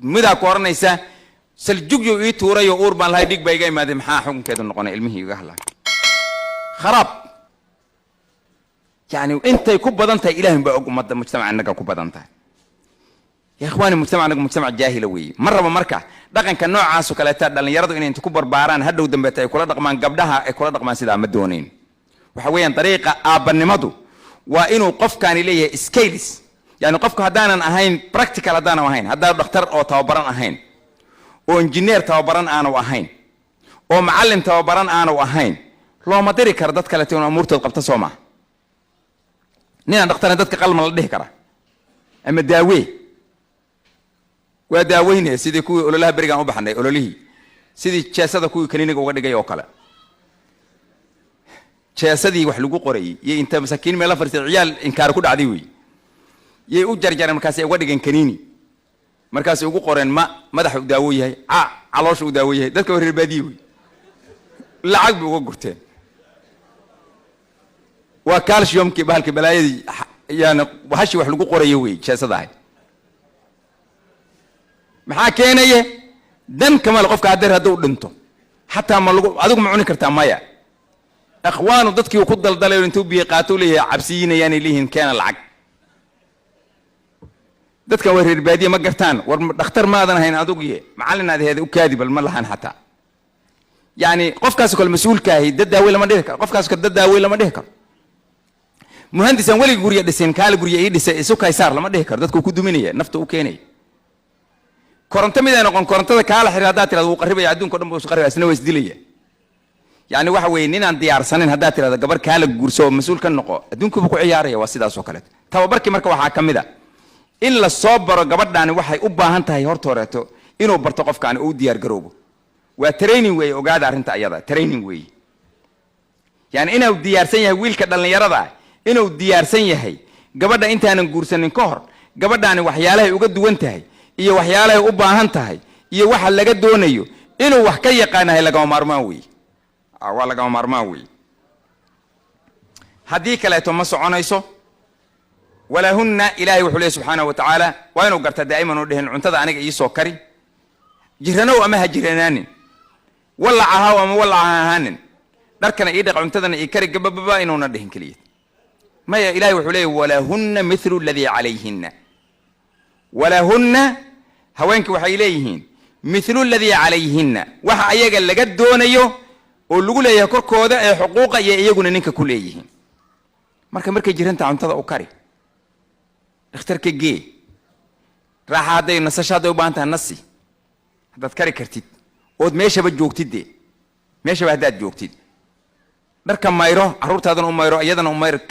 Midaa ku odhanaysa saljugyo ii tuurayoo uur baan lahay, dhig baa iga imaaday. Maxaa xukunkeedu noqonay? Ilmihii iga hadlay kharaab. Yani intay ku badan tahay Ilaahin baa og. Ummadda, mujtamaca innaga ku badan tahay, ya ikhwaani. Mujtamac anaga mujtamac jaahila weeye. Ma rabo marka dhaqanka noocaasoo kaleeta dhallinyaradu inay inta ku barbaaraan, hadhow dambeeta ay kula dhaqmaan gabdhaha, ay kula dhaqmaan sidaa ma doonayn. Waxa weeyaan, dariiqa aabbanimadu waa inuu qofkaani leeyahay skills. Yani qofku haddaanan ahayn practical, haddaanan ahayn, haddaan dhakhtar oo tababaran ahayn, oo injineer tababaran aanu ahayn, oo macallin tababaran aanu ahayn, looma diri karo dad kaleeto inuu amuurtood qabto, soo maha? Ninaan dhakhtaran dadka qalma la dhihi kara ama daawee? Waa daaweynaya sidii kuwii ololaha berigaan u baxnay, ololihii sidii jeesada kuwii kaniiniga uga dhigay oo kale. Jeesadii wax lagu qorayay iyo inta masaakiin meel la fadhiistay, ciyaal inkaar ku dhacday wey, yay u jarjareen, markaasay uga dhigeen kaniini, markaasay ugu qoreen ma madaxa u daawo yahay, ca caloosha u daawo yahay. Dadka waa reer baadiye wey, lacag bay uga gurteen. Waa calciumkii bahalkii balaayadii, yani hashi wax lagu qorayo wey jeesada ahay. Maxaa keenaya? Dan kamale qofka hadeer hadduu dhinto xataa ma lagu, adigu ma cuni kartaa? Maya. Ikhwaanu, dadkii ku daldalay intuu biyo qaato leeyahay, cabsiinayaanay leeyihiin, keena lacag. Dadkan waa reer baadiye, ma gartaan. War dhakhtar maadan ahayn adugiye, macallin aad aheed, u kaadi bal ma lahan xataa. Yani qofkaasoo kale mas-uulkaahi dad daawey lama dhihi karo. Qofkaasoo kale dad daawey lama dhihi karo. Muhandisan weligi gurya dhisin, kaali gurya ii dhisay, isu kaysaar lama dhihi karo. Dadku ku duminaya, nafta u keenaya. Koronto mid ay noqon, korontada kaala xir haddaad tirado, wuu qarribaya. Adduunka o dhan buu isu qarribaya, isna waa isdilaya. Yani waxa weeye, ninaan diyaarsanin haddaad tirahdo gabar kaala guurso oo mas-uul ka noqo, adduunkuuba ku ciyaaraya. Waa sidaas oo kaleeto. Tababarkii marka waxaa ka mid a in la soo baro gabadhaani waxay u baahan tahay. Horta horeeto inuu barto qofkaani oo u diyaar garoobo waa training weeye. Ogaada arrinta ayada training weeye. Yani inuu diyaarsan yahay wiilka dhallinyarada, inuu diyaarsan yahay gabadha intaanan guursanin ka hor, gabadhaani waxyaalahay uga duwan tahay iyo waxyaalahay u baahan tahay iyo waxa laga doonayo inuu wax ka yaqaanahay lagama maarmaan weeye. Waa lagama maarmaan weeye. Haddii kaleeto ma soconayso. Walahunna, Ilahay wuxuu leey subxaanahu wa tacaala, waa inuu garta daa'iman u dhihin cuntada aniga iisoo kari. Jiranow ama ha jiranaanin, wallac ahaw ama wallac ha ahaanin, dharkana ii dhaq, cuntadana ii kari, gabababa inuuna dhihin keliya. Maya, Ilahay wuxuu leeyay walahunna mithlu aladii calayhinna. Walahunna, haweenki waxay leeyihiin, mithlu aladii calayhinna, waxa ayaga laga doonayo oo lagu leeyahay korkooda ee xuquuqa iyo iyaguna ninka ku leeyihiin. Marka markay jiranta cuntada u kari, dhakhtarka gee, raaxa hadday, nasasho hadday u baahan tahay nasi, haddaad kari kartid ood meeshaba joogtid dee, meeshaba haddaad joogtid, dharka mayro, carruurtaadana u mayro, iyadana u mayro.